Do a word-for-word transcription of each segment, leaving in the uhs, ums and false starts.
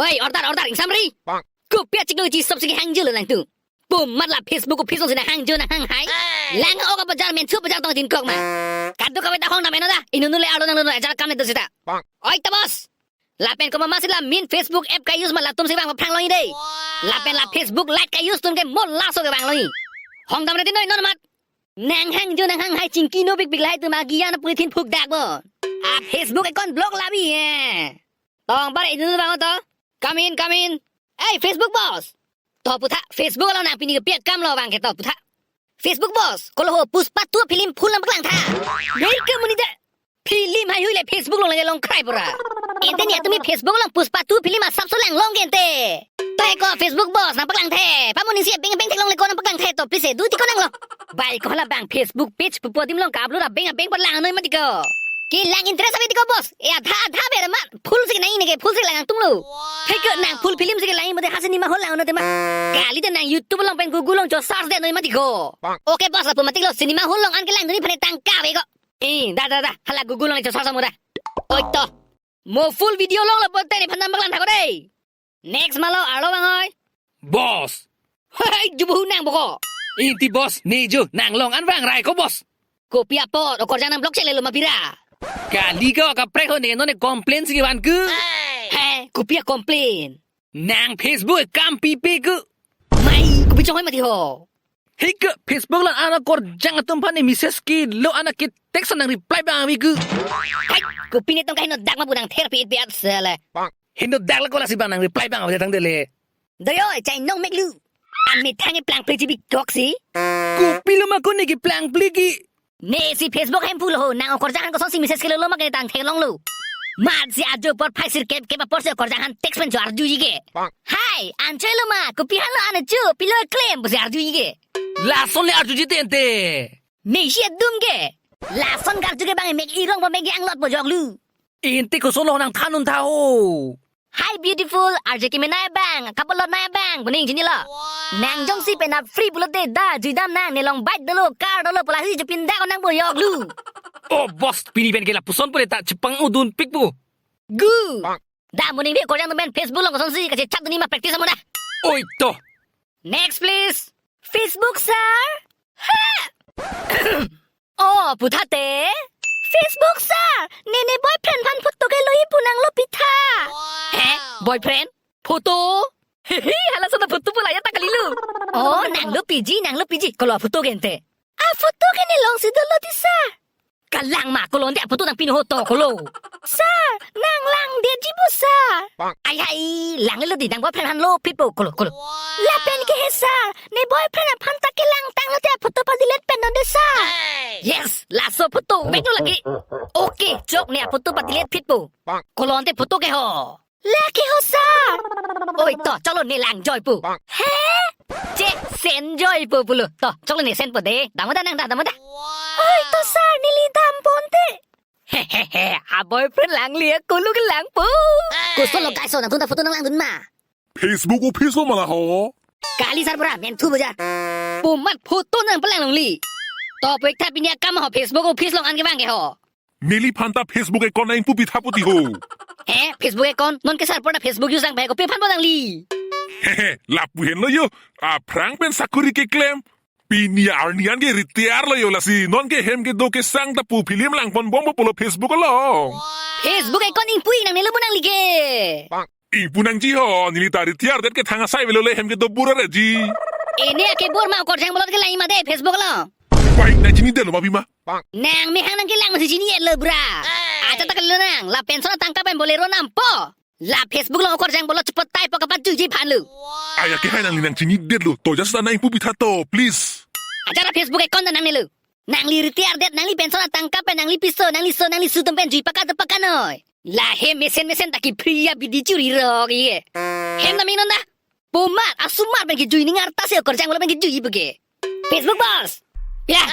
Hey, order, order, ingsamri. Kopi achiklo isi sop sigi hangjulo nangtum. Pu mat la Facebook office alongsi nanghangju nanghang hai. Lang-ok abajar, menthu abajar tong din kok ma. Kadokave ta hongdam eno da. Inut le arlo nanglo, ajar kam le do seta. Oi ta boss. Lapen komat masi la main Facebook app ka-use ma latum si vang aphrang longji dei. Lapen la Facebook Lite ka-use atum ke mo laso ke vang longji. Hongdamre ti noi non mat. Nanghangju nanghang hai chingki no bik bik lahai atum agiyan apuri thin phukdak bo. A Facebook account block labi he. Tong pare inut vang to. Come in, come in. Hey, Facebook boss. To putha, Facebook along nang pini kepi akam lo vang ke to putha. Facebook boss, kolo ho Pushpa two film full nangpaklang tha. Nei ke muni de. Film haihui le Facebook along le longkrai pura. Ente ni atumi Facebook along Pushpa two film asap so lang long ke ente. To he ko Facebook boss nangpaklang the. Pamuning si beng beng theklong le ko nangpaklang the to please do ti ko nanglo. Bai ko hala bang Facebook page pupo adim along ka-upload abeng abeng palang noi mati ko. Kelang interest ave ti ko boss. E adha adha ber ma. Full si nai ne ke full si lang tung lo. He ko nang full film si kelang mati ha cinema hall lang no te ma. Kali te nang YouTube along pen Google along jo search de noi mati ko. Okay boss, lapu mati lo, cinema hall along an kelang duni phane tangka ave ko. Eh, da, da, da, hala Google along jo search mo da. Oi to. Mo full video along lapu te nephan nangpaklang tha ko dei. Next malo arlo vang oi. Boss. Hei, jubu nang boko. Inti boss, ne ju nang long an vang rai ko boss. Kopi apot, okorjang nang block chele lo ma bira. Kali ko kaprek ho ne non ne complain si van ku. He, kopi a-complain. Nang Facebook kam pipe ku. Mai, kopi chonghoi mati ho. Hei ke Facebook along an okorjang atum aphan ne message kelo an ke text nang reply bang ave ku. Hai, kopi ne tong kaheno dak ma bu nang ther pi it pi at sele. Heno dak la ko lasi bang nang reply bang ave tang dele. Doyo, chai nong mek lu. An methang e plang pe jibi tok si. Kopi lo ma ko ne keplang ple ke. Ne si Facebook hem full ho, nang okorjang han kosonsi message kelo lo ma ke tang theklong lo. Mat si ajo por phai sir kep kep apor si okorjang han text pen jo arjuji ke. Hai, an choi lo ma, kopi han lo an chu, pilo claim pusi arjuji ke. Lason le arjuji te ente. Mesi adum ke. Lason karju ke bang mek irong bo mek anglot bo jok lu. Ente koson lo nang than un tha ho. Hi beautiful, arje kemenei bang, kapalot nei bang, pu ning chinilo. Nang jongsi penap free pulo te da, juidam nang, ne along bike dolo, car dolo, pu lahei chepindak nang bo jok lu. Oh boss, pini pen ke lapuson pule ta chepang udun pik pu. Gu. Da pu ning de korjang atum pen Facebook along kosonsi kachechat duni ma practice mo da. Oi to. Next, please. Facebook, sir. Ha! Oh, puthate. Facebook, sir. Ne ne boyfriend aphan photo ke loji pu nanglo pitha. He? Boyfriend? Photo? Hehe, hala sona photo pu la ya ta kali lo. Oh, nanglo piji, nanglo piji. Kolo photo ke ente. A photo ke ne alongsi dolo ti, sir. Kalang ma kolo ante a photo nang pin ho to kolo. Sir, nang lang detji pu, sir. Ai hai, lang lo di nang boyfriend aphan lo phit po kolo kolo. Lapen ke he, sir, ne boyfriend aphan ta kelang tanglo te a photo pa delete pen non de, sir. Yes, laso photo mek lo lagi. Okay, chok ne a photo pa delete phit po. Kolo ante photo ke ho. Lake ho, sir. Oi to, choklo ne lang joi pu. He? Che, send joi pu pulo. To, choklo ne send po de. Dam da nang da, dam da. Oi to, sir, neli dam ponte. He he he, a boyfriend lang liya kulu ke lang pu. Koson lo guys, so nangtum ta photo nang langdun ma. Facebook office lo ma la ho. Kali sir pura, menthu baja. Pu mat photo nang palang longli. To pu ik tha pini akam ho Facebook office along an kevang ke ho. Neliphan ta Facebook account nang ingpu pitha puti ho. He, Facebook account? Non ke sir pura Facebook use nang bai kopi aphan bo nangli. Hehe, lapu henlo yo. Aphrang pen sakuri keklem. Pini arni an ke retire lo yo lasi. Non ke hem kedo kesang ta pu film langpon bompo pulo Facebook along. Facebook account ingpu ik nangne lo bo nangli ke. Ingpu nangji ho, neli ta retire det ke thang asai avelo le hem kedo bura reji. Ene ake bor ma okorjang bolot kelang ma de Facebook along. Bai nang chinidetlo ma bima. Nang mehang nang kelang masi chinidetlo bra. Acha ta kali lo nang, la pension atangka pen Bolero nampo. La Facebook along okorjang bolot chepot tai po kapat juji aphan lo. Aya ke hai nangli nang chinidetlo, to just nang ingpu pitha to, please. Acha ra Facebook account nangne lo. Nangli retire det, nangli pension atangka pen nangli piso, nangli so, nangli su atum pen jui paka do paka noi. La he mesen mesen ta ke free abidi churi rok ye. Hem ta ming non da. Pu mat, asumar pen kejui ning arta si okorjang bolot pen kejui pu ke. Facebook boss. Ya.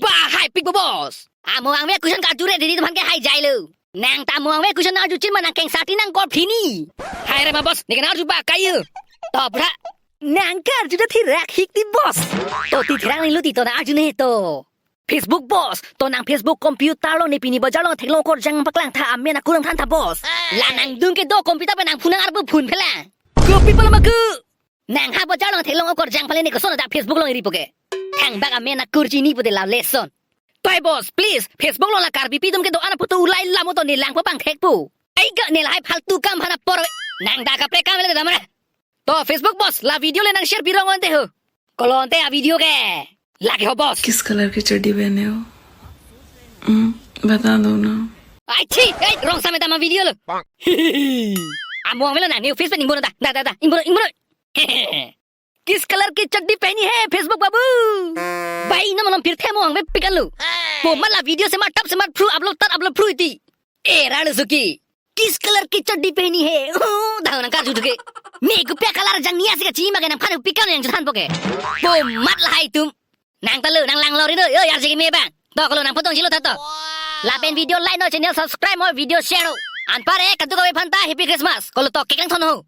Ba hai pik bo boss. Amo ang me question karju re dini atum aphan ke hai jai lo. Nang ta amo ang me question arju chin ma nang keng sati nang kor phini. Hai re ma boss, ne ke nang arju ba kayu. To bra. Nang karju da thirak hik di boss. To ti thirak ni lo ti to nang arju ne to. Facebook boss, to nang Facebook computer along ne pini bajar along theklong okorjang paklang tha, amen akur nangthan tha boss. La nangdung kedo computer pen nangphu nang-arpu phun phelang. Kopi pala maku. Nang ha bajar along theklong okorjang pale ne koson ajak Facebook along iripo ke. Thangbak amen akur chini pute la lesson. Toi boss, please, Facebook along la Karbipi atum kedo-an aphoto ulai lamo to ne langpo pangthekpo. Ai ga ne lahai phaltu kam hana por. Nang da kaprek kam le damre. To Facebook boss, la video le nang share pirong ante ho. Kolo ante a video ke. Lake ho boss. किस कलर की चड्डी पहने हो? हम्म, बता दो ना। Ai thi, ai rong sameta ma video lo. Amo ang melo na new face pen ingbon da, da, da, da, ingbon, ingbon. किस कलर की चड्डी पहनी है Facebook बाबू? Bai, ino malom pirthe amo ang me pikan lo. Po mat la video semat tap semat phru upload tat upload phru iti. E ranu suki. किस कलर की चड्डी पहनी है? Oh, dah nang karju duke. Ne kopi a-colour jang niya si kachima ke nangphan pikan yang chethanpo ke. Po mat lahai atum. Nang ta lo, nang lang lori do, yo, yar jigi me bang. To kolo nang potong jilo tha to. Lapen video like non, channel subscribe non, video share non. Anpar e, kadokave aphan ta Happy Christmas. Kolo to cake nangthon non ho.